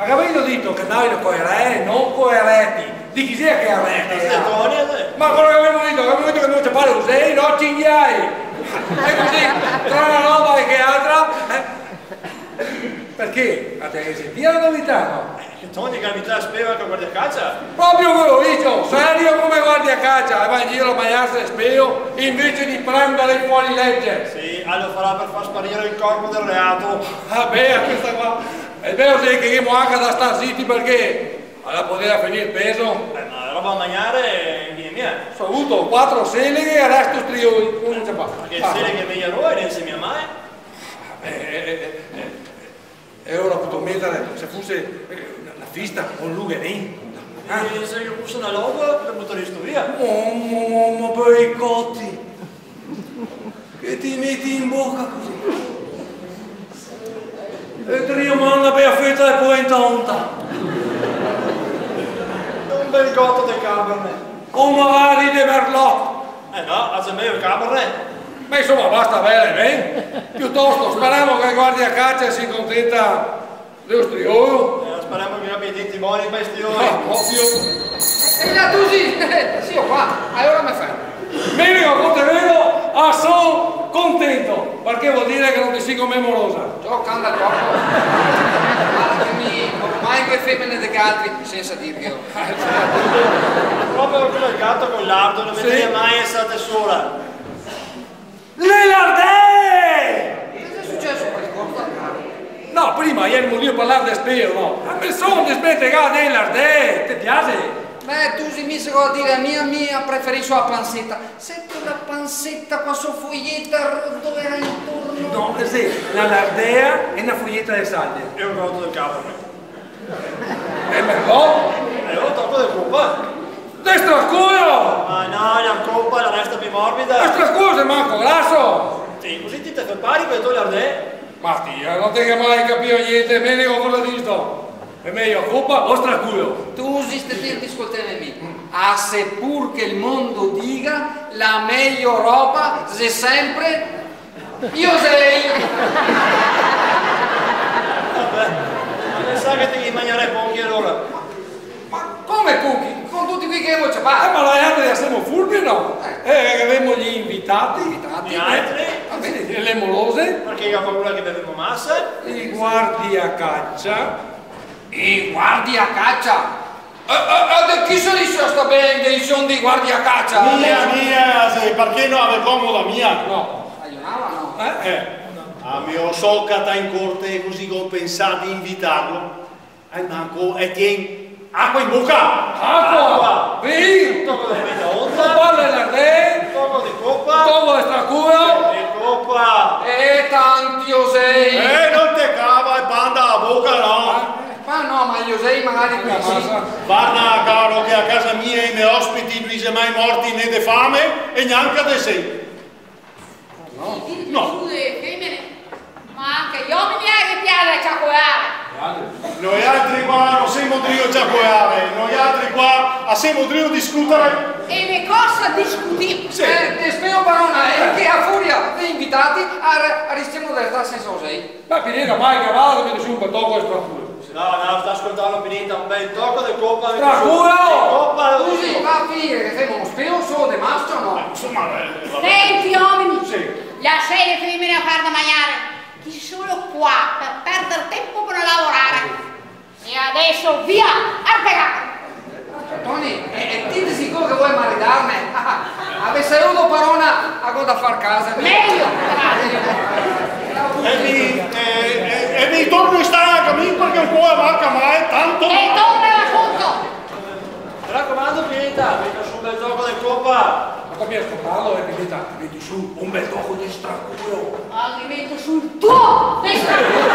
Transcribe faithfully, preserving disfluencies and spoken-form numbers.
Gavemo dito che ndavimo coi re, no coi areti. Di chi xe che areti? Eh, xe Toni, eh. Ma cosa che gavemo dito? Gavemo dito che ndemo ciapar i usei, no i cignai. E cusì, tra na roba e che altra, eh. Parché? A te ghe xe via la novità, no? Eh, Toni, che la novità speva anca guardiacacia. Proprio quelo lì, ciò, serio come guardiacacia, e va in giro a magnarse el speo invese de prendar el fuorilege. Sì, el lo farà par far sparir el corpo del reato. Ah, beh, questa qua. E beh, sì, che ghemo anca da star ziti parché la podeva finir pezo. Eh, ma roba da magnar, eh, vien mia. Go avuto quatro seleghe e el resto strioi, no se fa. Ma che seleghe, me e la roba, no se mia mai. Eh, eh, eh, eh, eh, e ora go dovuto metar, se fuse, eh, na, na fista, un lugherin. Ah. Eh, se ghe fuse na loga, la butarìsto via. Oh, ma, ma, ma, bei coti. Che te meti in boca cusì. E te rimanda na bea feta de polenta onta. Un bel goto de Cabernet. O magari de Merlot. Eh no, xe mejo el Cabernet. Ma insoma, basta bere, ben? Piutosto, speremo che el guardiacacia se contenta de lo striolo. Eh, speremo che gabia i denti boni par i strioli. Ah, proprio. E là, Tusi, sì, qua, alora me fermo. Mirico, co te vedo, ah, so contento, parché vol dir che no te si co me morosa. Ciò, canta el toco. Varda che mi ormai co e femene de che altri, sensa dirghelo. Proprio come el gato col lardo, no me... Sì. Diria mai estate sola. Le lardee! Cosa xe suceso, qualcosa, caro? No, prima, ieri, volìo parlar de speo, no? Ma me son desmentegà de lardee, te piaxe? Beh, Tusi, mi se go da dir la mia, mi la preferiso a panseta. Senti la panseta co la so foieta rotola intorno. No, eh sì, la lardea e na foieta de salvia. E un goto de Cabernet. E Merlot? E un toco de copa. De straculo! Ma no, la copa la resta pì morbida. De straculo xe manco graso! Sì, cusì ti te fè pari co le to lardee. Ma ti, eh, no te ghe mai capìo gnente, Merigo, cosa disto? Xe mejo copa o straculo? Tusi, sta tento, scolteme mi. Ah, sepur che el mondo diga, la mejo roba xe sempre i osei! Vabè, ma me sa che te ghe magnarè pochi alora. Ma come pochi? Con tuti quei che gavemo ciapà? Eh, ma noialtri semo furbi, no? Eh. Eh, gavemo i invitati. Invitati? Noialtri? Eh, va ben. Sì, le molose. Parché ga paura che bevemo masa? I guardiacacia. I guardiacacia? E, e, e de chi sarìsio sta bea invension dei guardiacacia? Mia, mia, xe, parché no la ve comoda mia? No. Rajonava, no? Eh? Eh. Ah, me lo so catà in corte, cusì go pensà de invitarlo. Almanco, e tien acua in boca! Acua! Acua! Vin! Un toco de meta onda. Parla de lardee! Un toco de copa! Un toco de straculo! De copa! E tanti osei! Eh, no te cava e banda la boca, no! Ah. Ma no, ma i osei magari quei sì. Varda, caro, che a casa mia i me ospiti no i xe mai morti né de fame e gnanca de sete. No. No. Dite su, le femene, ma anca i omini ghe piaxe ciacołare. Noialtri qua no semo drio ciacołare, noialtri qua semo drio discutere. E de cosa discutir? Sì. Eh, te spiego, parona, xe che a furia de invitati, a re-, a rischiemo de restar sensa osei. Ma Pineta, mai che vado, mi su un bel toco de straculo. No, no, sta scoltando Pineta, un bel toco de copa. Straculo! De copa, cusì, va a finire che femo un speo solo de mascio, no? Eh, insoma, eh, va ben. Senti, omini! Sì. Lasè le femene a far da magnare, che i xe solo qua par perder tenpo par no lavorare. E deso via, arpegà! Toni, e, e ti te si sicuro che te vol maridarme? Gavese avuo parona, go da far casa. Mejo, grasie. E mi, e, e, e mi torno in stala anca mi, parché un po' la manca mai, tanto. E torna, raconto. Me racomando, Pineta, meta su un bel toco de copa. Ma come, scoltalo, eh, Pineta, meti su un bel toco de straculo. Ah, ghe meto su el tuo de straculo.